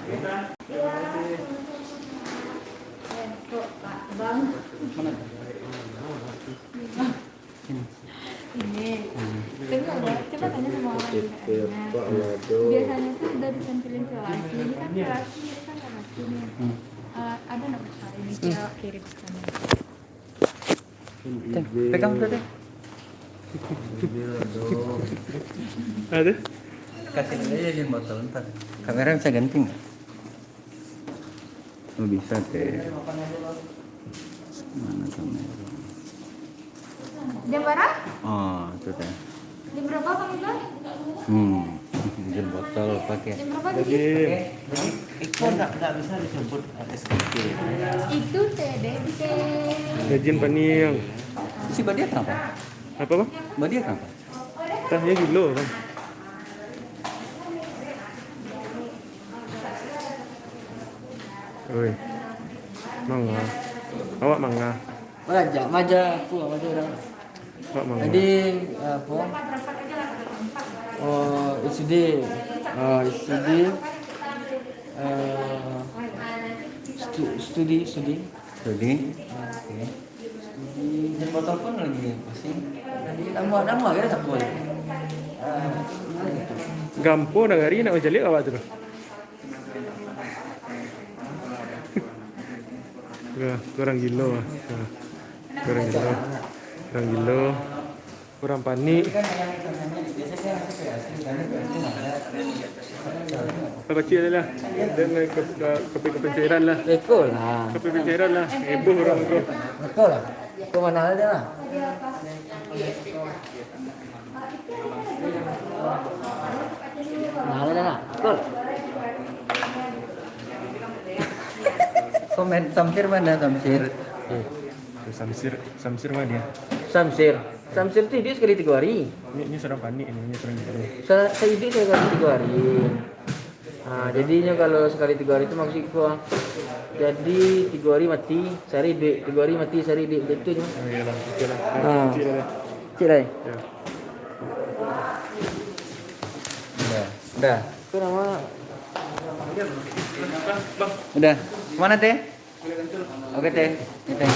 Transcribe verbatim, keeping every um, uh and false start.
Ini. Tengok, Bang. Coba tanya sama orang yang dekat sana. Biasanya tuh udah ditampilin ke laki. Ini kan ke laki, ini kan ke laki nih. Eh, ada nggak, Pak? Ini dia kirim ke sana. Teh, pegang dulu, Teh. Ada? Kasih dulu aja, Jin, botol, ntar. Kamera bisa ganti nggak? Oh, bisa, Teh. Mana kamera? Jam berapa? Oh, itu, Teh. Jam berapa kamu bilang? Hmm, Jin botol pakai. Jam berapa tadi? Jadi, jadi, itu nggak, nggak bisa disebut, eh, S K P. Itu T D P. Jin paniang. Si Badia kenapa? Apa, Bang? Badia kenapa? Tah, dia gilo, Bang. Oi. Manga. Awak manga. Maja, maja, aku maja orang. Awak manga. Jadi, apa? Oh, S D. Ah, S D. Eh, stu-, studi, studi. Studi. Oke. Studi. Jin botol pun lagi pusing. Jadi, lama-lama kita tak boleh. Gampo nagari nak mancaliak awak tu. Ya, kurang gilo lah. Ya. Kurang gilo. Kurang gilo. Kurang panik. Lah, pacik lah. Dan ke, ke, ke, ke pencairan lah. Beko lah. Ke pencairan lah. Heboh urang tu. Beko lah. Beko mana ada lah. Nah, ada lah. Beko. Komen Samsir mana, Samsir? Eh, Samsir, Samsir mana dia? Samsir. Samsir tu iduik sakali tigo hari. Ni, ni surang panik ni, ni surang gitu. Sa-, saiduik sakali tigo hari. Ah, jadinyo kalau sakali tigo hari tu maksudku, ah, jadi tigo hari mati, sahari iduik, tigo hari mati, sahari iduik, macam tu je. Oh, iyalah, oke lah. Ah. Kecil lah. Kecil lah. Ya. Dah, dah. Udah. Itu nama. Udah. Mana, Teh? Oke, Teh. Ini, Teh.